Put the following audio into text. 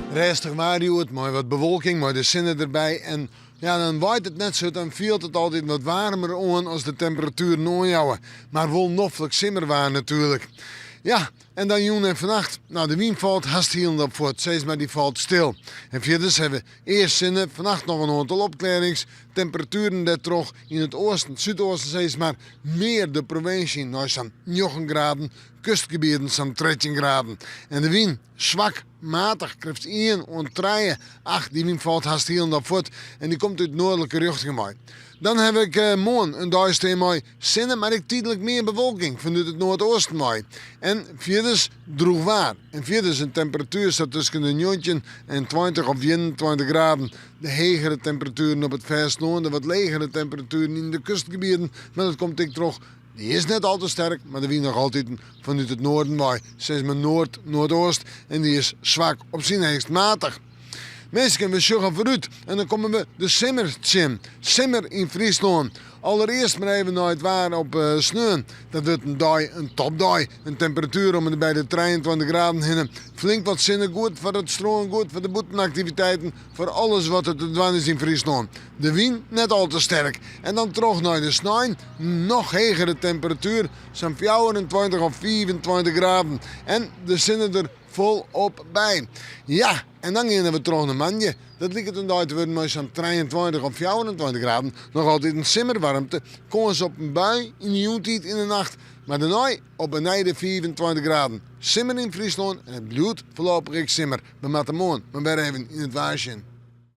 Rêstich waar hjoed mei wat bewolking, mei de sinne derby en ja, dan waait it net sa hurd, dan fielt it altyd wat waarmer oan as de temperatueren oanjouwe. Mar wol noflik simmerwaar natuerlik. Ja, en dan jûn en fannacht. No, de wyn falt hast hielendal fuort, sis mar dy falt stil. En fierders hawwe we earst sinne, fannacht noch in oantal opklearrings, temperatueren dêrtroch yn it oasten, súdoasten sis mar, mear de provinsje yn nei sa'n njoggen graden, kustgebieten sa'n 13 graden. En de wyn swak, matich, krêft ien oant trije. Ach, dy wyn falt hast hielendal fuort en dy komt út noardlike rjochtingen wei. Dan haw ik moarn in dei stean mei sinne, mar ek tydlik mear bewolking fanút it noardeasten wei. En fierders drûch waar. En fierders in temperatuer sa tusken de 19 en 20 of 21 graden. De hegere temperatueren op it fêstelân, de wat legere temperatueren yn de kustgebieten, mar dat komt ek troch Dy is net al te sterk, mar de wyn noch altiten fanút it noarden wei, sis mar noard-noardoost, en dy is swak op syn heechst matich. Minsken, we sjogge foarút en dan komme we de simmer tsjin. Simmer yn Fryslân. Allerearst mar even nei it waar op sneon. Dat wurdt in dei, in topdei. In temperatuer om en by de 23 graden hinne. Flink wat sinne, goed foar it strân, goed foar de bûtenaktiviteiten, foar alles wat der te dwaan is yn Fryslân. De wyn net al te sterk. En dan troch nei de snein, noch hegere temperatuer, sa'n 24 of 25 graden. En de sinne der folop by. Ja, en dan geane we troch nei moandei. Dat liket in dei te wurden mei sa'n 23 of 24 graden. Noch altyd in simmerwaarmte. Kâns op in bui yn de jûntiid yn de nacht. Mar dêrnei op 'e nij de 25 graden. Simmer yn Fryslân en it bliuwt foarlopich ek simmer. We moatte moarn mar wer even yn it waar sjen.